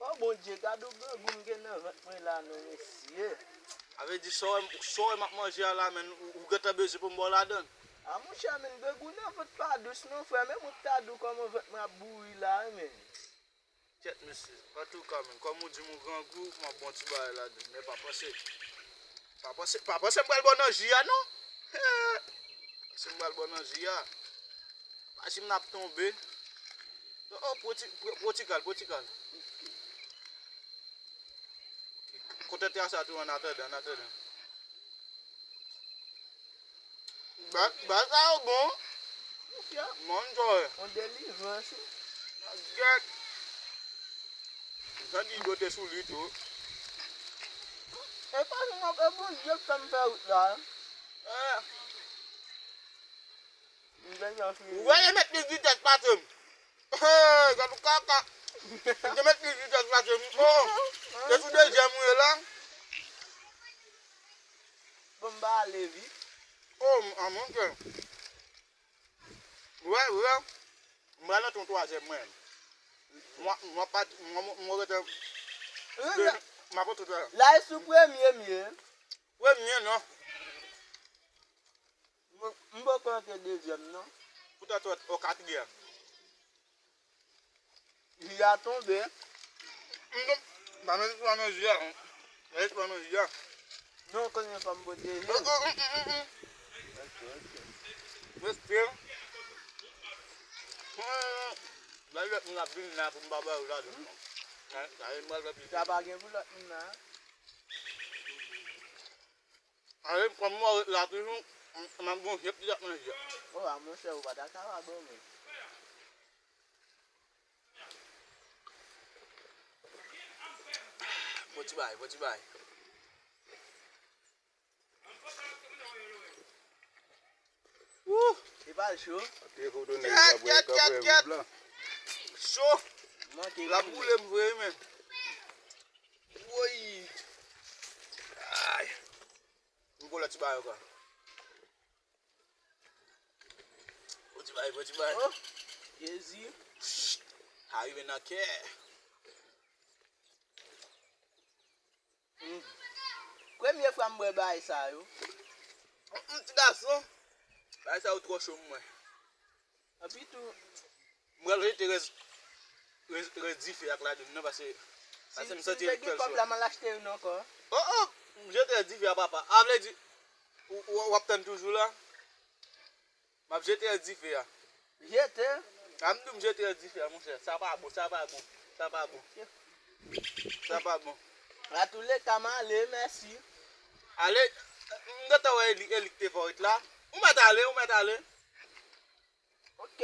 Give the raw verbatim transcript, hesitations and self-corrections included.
O Bondye, gad yon grangou m gen nan vant mwen la non, mesye. A vle di, sa w wè, sa w wè m ap manje a la, menn, ou, ou gentan bezwen pou m ba w ladann? A monchè, menn, grangou nan vant pa dous non, frè, men mwen ta di w kòman vant mwen ap bouri la, wi, menn. Kèt, mesye, antouka, menn, kòm ou di m ou grangou, m ap ba w ti bagay ladann, men pa panse, pa panse, pa panse m pral ba w nan ji a, non. Panse m pral ba w nan ji a. Pa di m n ap tonbe. O, o, pwoti-, pwo-, pwotikal, pwotikal. Kontante a sa tou, annatandan, annatandan. Ba, ba sa yo bon. Monchè. Monchè. On delivrans, wi. Gèt. Jan di dote sou li tou. E pa nou, e Bondye k fè m fè wout la. Eh. Ou wè, yo met plis vitès pase m. Hey, gad yon kaka. Yo met plis vitès pase m. Oh, se sou dezyèm ou ye la. Bon, m pa ale vit. Oh, a monchè. Wè, wè. M pral nan ton twazyèm mwen. Mwen, mwen pa, mwen, mwen, mwen rete. M ap rete la. La, e sou premye m ye. Premye, non. M, m poko antre dezyèm, non. Poutan, ou, ou katriyèm. Li a tonbe. M tonbe. Pa nan, pa nan jwi a, non. Pa nan jwi a. Non, konnen fò m pote jwi. Oh, oh, oh, oh, oh. Ok, ok. Mesye. Hmm. Ba lòt moun ap vin la pou m pa ba yo ladann, non. Sa, sa, e m pral fè plis. Sa pa gen pou lòt moun la. Ale, kòm mwen ret la toujou, m, m ap gon jèp li t ap manje. O, a monchè, ou pa ta ka pa ban mwen. Bon ti bagay, bon ti bagay. Wouh! E pa l cho. Kèt, kèt, kèt, kèt. Cho. Manke. L ap boule m vre, men. Woy. Ay. M pou lòt ti bagay ankò. Bon ti bagay, bon ti bagay. Oh, Jezi. A rive nan kè. Mm. Premye fwa m bwè bagay sa yo. Mm, ti gason. Bagay sa yo twò cho pou mwen. Epi tou, m pral jete rès, rès, rès dife ak ladann nan, paske, paske m santi li fè l cho. Si m te gen kòb la, m al achte youn ankò. Oh, oh, m jete rès dife a, papa. A vle di, ou, ou, w ap tann toujou la? M ap jete rès dife a. Jete? A m di w m jete rès dife a, monchè. Sa pa bon, sa pa bon, sa pa bon. Sa pa bon. Atouleka, m ale, mèsi. Ale, m gentan wè e li, e li k te fè w ret la. Ou mèt ale, ou mèt ale. Ok.